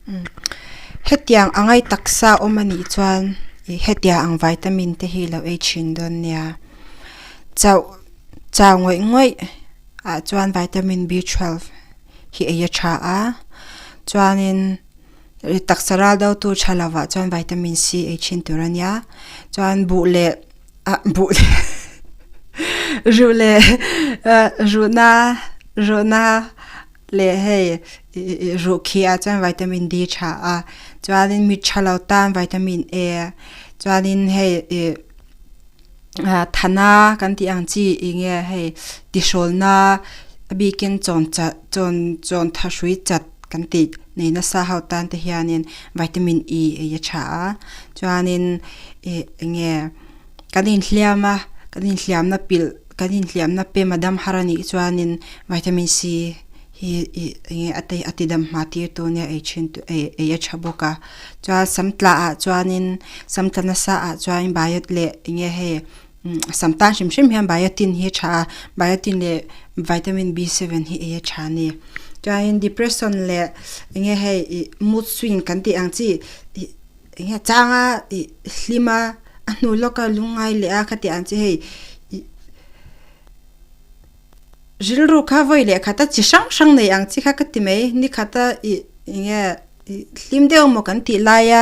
Hetiang a ngai taksa awm a nih chuan hetiang ang vitamin te hi lo ei thin dawn nia. Chauh chau ngawih ngawih ah chuan vitamin B twelve hi ei a tha a chuanin taksa ral do tu tha lovah chuan vitamin C ei thin tur a nia chuan buh leh ah buh leh ruh leh ruhna ruhna. Leh hei ruh khi ah chuan vitamin D tha a chuanin mit tha lo tan vitamin A chuanin hei ih thana kan tih ang chi eng nge hei tihrawlna a bikin chawn chat chawn chawn tha hrui chat kan tih nei nasa ho tan te hianin vitamin E ei a tha a chuanin ih eng nge kan inhliam a kan inhliamna pilh. Kan inhliamna pem a dam har a nih chuanin vitamin C hi ih enge a tei a ti dam hma tir tu nia ei thin tu ei ei a tha bawk a. Chuan sam tla ah chuanin sam tla nasa ah chuan biot leh enge hei sam tan hrim hrim hian biotin hi a tha a biotin leh vitamin B seven hi ei a tha a ni. Chuanin depression leh enge hei ih mood swing kan tih ang chi ih enge changa ih hlim a a hnu lawka lungngai leh a khatiang ang chi hei ih rilru kha vawi leh khat a chi hrang hrang nei ang chi kha ka ti mai ni khata ih enge ih hlim deuh maw kan tih laia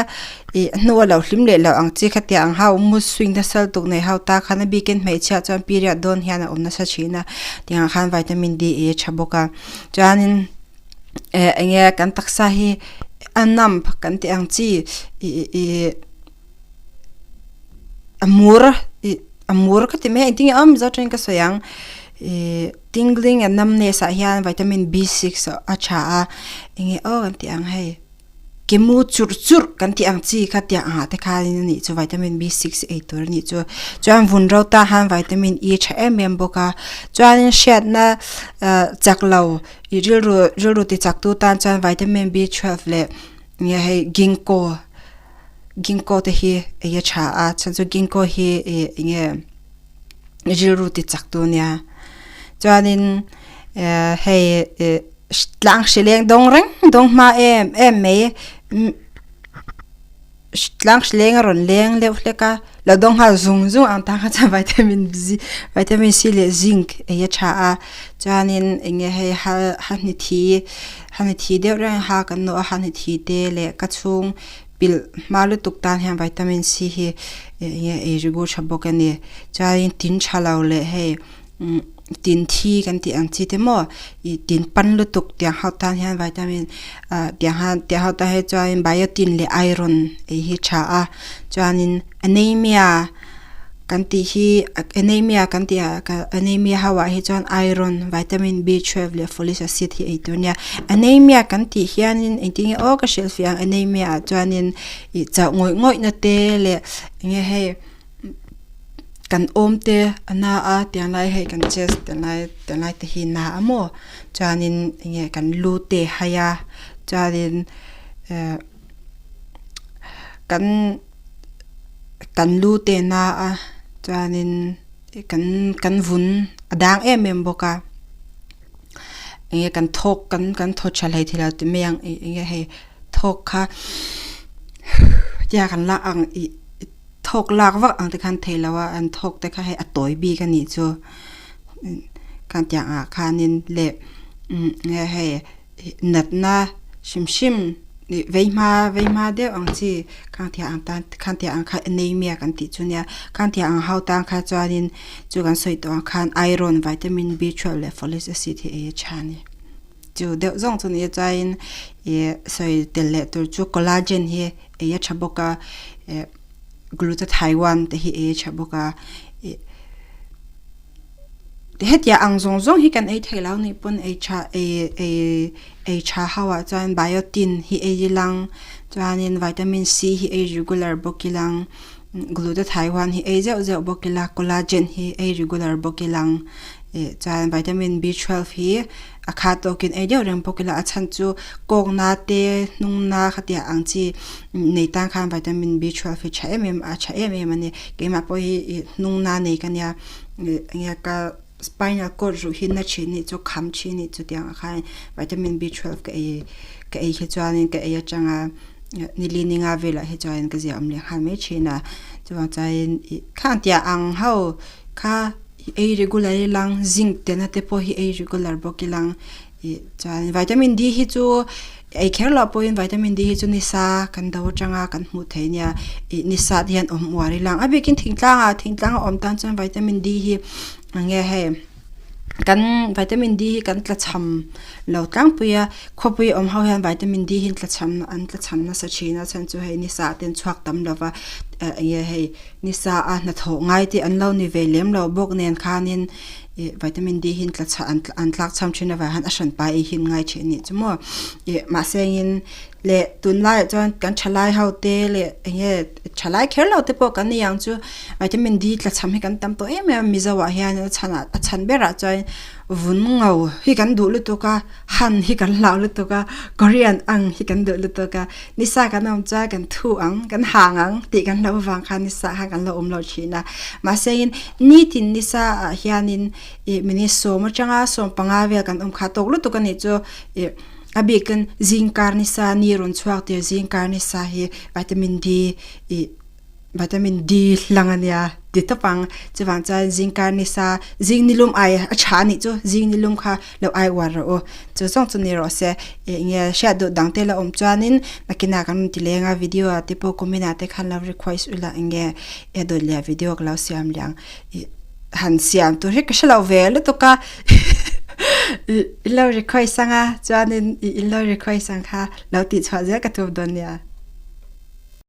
ih a hnua lo hlim leh loh ang chi khatiang ang ho mood swing nasa lutuk nei ho ta khan a bikin hmeichhia chuan period dawn hian a awm nasa thin a tiang ah khan vitamin D ei a tha bawk a chuanin. Eh enge kan taksa hi a numb kan tih ang chi ih ih a mur ih a mur ka ti mai a engtin nge awm mizo tawngin ka sawi ang ih tingling and numbness ah hian vitamin B six a tha a enge aw kan tih ang hei. Ke mu churh churh kan tih ang chi kha tiang angah te khanin a nih chu vitamin B six ei tur a nih chu. Chuan vun ro tan han vitamin E tha em em bawk a. Chuanin hriatna ah chak lo ih rilru rilru ti chak tu tan chuan vitamin B twelve leh nge hei ginkgo ginkgo te hi ei a tha a chhan chu ginkgo hi ih enge rilru ti chak tu ania. Chuanin eh hei ih. Tlang hri leng dawng reng dawng hma em em mai tlang hri leng a rawn leng deuh hlek a lo dawng nghal zung zung ang tan kha chuan vitamin Z vitamin C leh zinc ei a tha a chuanin eng nge hei ha hahni thi hahni thi deuh reng a ha kan nawh a hahni thi te leh ka chhung pilh hma lutuk tan hian vitamin C hi eng nge ei ri gu tha bawk a ni chuanin tin tha lo leh hei. Tin thi kan tih ang chi te maw ih tin pan lutuk tiang ho tan hian vitamin ah tiang han tiang ho tan hi chuan biotin leh iron ei hi tha a chuanin anaemia kan tih hi anaemia kan tih ah anaemia ho ah hi chuan iron vitamin B twelve leh folic acid hi ei tur a nia anaemia kan tih hianin engtin nge aw ka hrilhfiah ang anaemia ah chuanin ih chauh ngawih ngawih na te leh eng nge hei. Kan awm te a na a tiang lai hei kan chest tiang lai tiang lai te hi na a maw chuanin enge kan lu te hai a chuanin eh kan kan lu te na a chuanin kan kan vun a dang em em bawk a enge kan thawk kan kan thaw tha hlei thei lo ti mai ang enge hei thawk kha tia kan lak ang ih. Thawk lak vak ang te khan thei lo a, an thawk te kha hei a tawi bik a nih chu khan tiang ah khanin leh nge hei natna hrim hrim ih vei hma vei hma deuh ang chi khang tiang ang tan khang tiang ang kha anaemia kan tih chu nia khang tiang ang ho tan kha chuanin chu kan sawi tawh ang khan iron vitamin B twelve leh folic acid hi ei a tha a ni. Chu deuh zawng chu nia chuanin ih sawi tel leh tur chu collagen hi ei a tha bawk a eh glutathione te hi ei a tha bawk a ih hetiang ang zawng zawng hi kan ei thei lo anih pawn ei tha ei ei ei tha ho ah chuan biotin hi ei ilang chuanin vitamin C hi ei regular bawk ilang glutathione hi ei zeuh zeuh bawk ila collagen hi ei regular bawk ilang ih chuan vitamin B twelve hi. A khat tawkin ei deuh reng bawk ila a chhan chu kawkna te hnungna khatiang ang chi nei tan khan vitamin B twelve hi tha em em a tha em em a ni keimah pawh hi ih hnungna nei ka nia ih enge ka spinal cord ruh hi na thin nih chu kham thin nih chu tiang ah khan vitamin B twelve ka ei. ka ei hi chuanin ka ei atanga nili ninga velah hi chuanin ka ziah awm leh nghal mai thin a chuvang chuanin ih khang tiah ang ho kha ei regular ilang zinc telna te pawh hi ei regular bawk ilang ih chuan vitamin D hi chu ei kher loh pawhin vitamin D hi chu nisa kan do atanga kan hmuh theih ania ih nisa te hian awm uar ilang a bikin thingtlang ah thingtlang a awm tan chuan vitamin D hi eng nge hei kan vitamin D hi kan tla cham lo tlangpui a khawpui awm ho hian vitamin D hi an tla cham an tla cham nasa thin a chhan chu hei nisa te an chhuak tam lo va eh eng nge hei nisa a hnathawh ngai te an lo ni ve lem lo bawk nen khanin ih vitamin D hi an tla cham an tlak cham thin avang hian a hran pai ei hi an ngai thin a nih chu maw ih mahse engin leh tunlaiah chuan kan thalai ho te leh eng nge thalai kher lo te pawh kan ni ang chu vitamin D tla cham hi kan tam tawh em em a mizo ah hian a chhan ah a chhan berah chuan vun ngo hi kan duh lutuk a han hi kan hlau lutuk a korean ang hi kan duh lutuk a nisa kan awm chuan kan thu ang kan hang ang tih kan hlauh avang khan nisa khan kan lo awm lo thin a mahse in nitin nisa ah hianin ih minute sawm atanga sawm panga vel kan awm kha tawk lutuk a nih chu ih. A bikin zingkar nisa ni rawn chhuak tir zingkar nisa hi vitamin D ih vitamin D hlang a nia ti tawp ang. Chuvang chuan zingkar nisa zing nilum ai a tha anih chu zing nilum kha lo ai uar rawh u. Chu zawng chu ni rawh se ih nge hriat duh dang te la awm chuanin nakinah kan rawn ti leng a video ah te pawh comment ah te khan lo request ula eng nge e dawt leh video ka lo siam leh ang ih. Han siam tur hi ka hre lo ve lutuk a i lo request anga chuanin i in lo request ang kha lo tih chhuah zel ka tum dawn nia.